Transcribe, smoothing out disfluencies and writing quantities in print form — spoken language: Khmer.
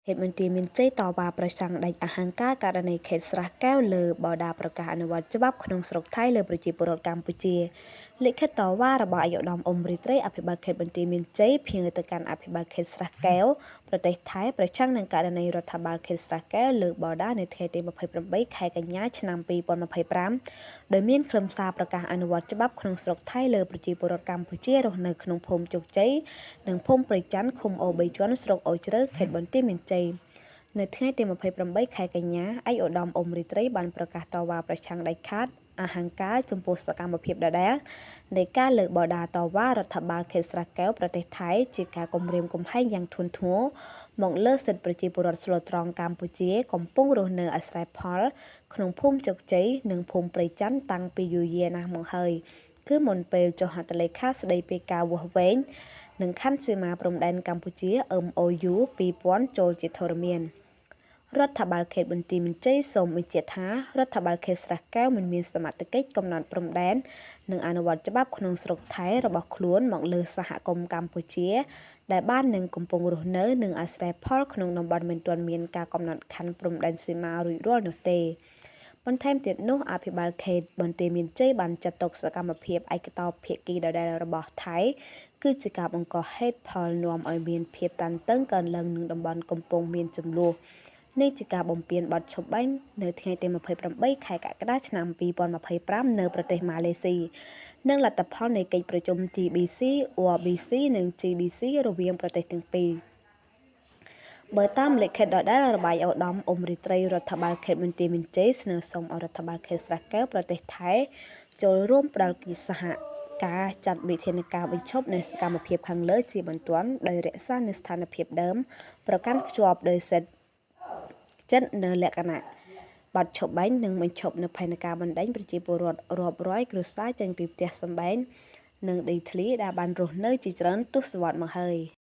ខេត្តបន្ទាយមានជ័យតវ៉ាប្រឆាំងដាច់អហង្ការករណីខេត្តស្រះកែវលើបដាប្រកាសអនុវត្តច្បាប់ក្នុងស្រុកថៃលើប្រជាពលរដ្ឋកម្ពុជាលិខិតតវ៉ារបស់ឯកឧត្តមអ៊ុំរីត្រីអភិបាលខេត្តបន្ទាយមានជ័យផ្ញើទៅកាន់អភិបាលខេត្តស្រះកែវប្រទេសថៃប្រឆាំងនឹងករណីរដ្ឋបាលខេត្តស្រះកែវលើកបដានៅថ្ងៃទី28ខែកញ្ញាឆ្នាំ2025ដោយមានខ្លឹមសារប្រកាសអនុវត្តច្បាប់ក្នុងស្រុកថៃលើប្រជាពលរដ្ឋកម្ពុជារស់នៅក្នុងភូមិជោគជ័យនិងភូមិព្រៃច័ន្ទឃុំអូរបីជាន់ស្រុកអូរជ្រៅខេត្តបន្ទាយមានជ័យនៅថ្ងៃទី28ខែកញ្ញាឯកឧត្តមអ៊ុំរីត្រីបានប្រកាសតវ៉ាប្រឆាំងដាច់ខាតអហង្ការចំពោះសកម្មភាពដដែលនៃការលើកបដាតវ៉ារដ្ឋបាលខេត្តស្រះកែវប្រទេសថៃជាការគំរាមកំហែងយ៉ាងធ្ងន់ធ្ងរមកលើសិទ្ធិប្រជាពលរដ្ឋស្លូតត្រង់កម្ពុជាកំពុងរស់នៅអាស្រ័យផលក្នុងភូមិជោគជ័យនិងភូមិព្រៃច័ន្ទតាំងពីយូរយារណាស់មកហើយគឺមុនពេលចុះហត្ថលេខាស្ដីពីការវាស់វែងនិងខណ្ឌសីមាព្រំដែនកម្ពុជា MOU 2000ចូលជាធរមានរដ្ឋបាលខេត្តបន្ទាយមានជ័យសូមបញ្ជាក់ថារដ្ឋបាលខេត្តស្រះកែវមិនមានសមត្ថកិច្ចកំណត់ព្រំដែននិងអនុវត្តច្បាប់ក្នុងស្រុកថៃរបស់ខ្លួនមកលើសហគមន៍កម្ពុជាដែលបាននឹងកំពុងរស់នៅនិងអាស្រ័យផលក្នុងតំបន់មិនទាន់មានការកំណត់ខណ្ឌព្រំដែនសីមារួចរាល់នោះទេបន្ថែមទៀតនោះអភិបាលខេត្តបន្ទាយមានជ័យបានចាត់ទុកសកម្មភាពឯកតោភាគីដដែលរបស់ថៃគឺជាការបង្កហេតុផលនាំឲ្យមានភាពតានតឹងកើនឡើងនឹងតំបន់កំពុងមានជម្លោះនេះជាការបំពានបទឈប់បែងនៅថ្ងៃទី28ខែកក្កដាឆ្នាំ2025នៅប្រទេសម៉ាឡេស៊ីនិងលទ្ធផលនៃកិច្ចប្រជុំ TBC, OBC និង GBC រវាងប្រទេសទាំងពីរបើតាមលិខិតដដែលរបស់ឯកឧត្តមអ៊ុំរីត្រីរដ្ឋបាលខេត្តបន្ទាយមានជ័យស្នើសុំឲ្យរដ្ឋបាលខេត្តស្រះកែវប្រទេសថៃចូលរួមផ្ដល់កិច្ចសហការចាត់វិធានការបញ្ឈប់នៅសកម្មភាពខាងលើជាបន្ទាន់ដោយរក្សានូវស្ថានភាពដើមប្រកាន់ខ្ជាប់ដោយសិទ្ធិចិត្តនៅលក្ខណៈបទឈប់បែងនិងបញ្ឈប់នៅផែនការបណ្ដេញប្រជាពលរដ្ឋរាប់រយគ្រួសារចេញពីផ្ទះសម្បែងនិងដីធ្លីដែលបានរស់នៅជាច្រើនទសវត្សរ៍មកហើយ។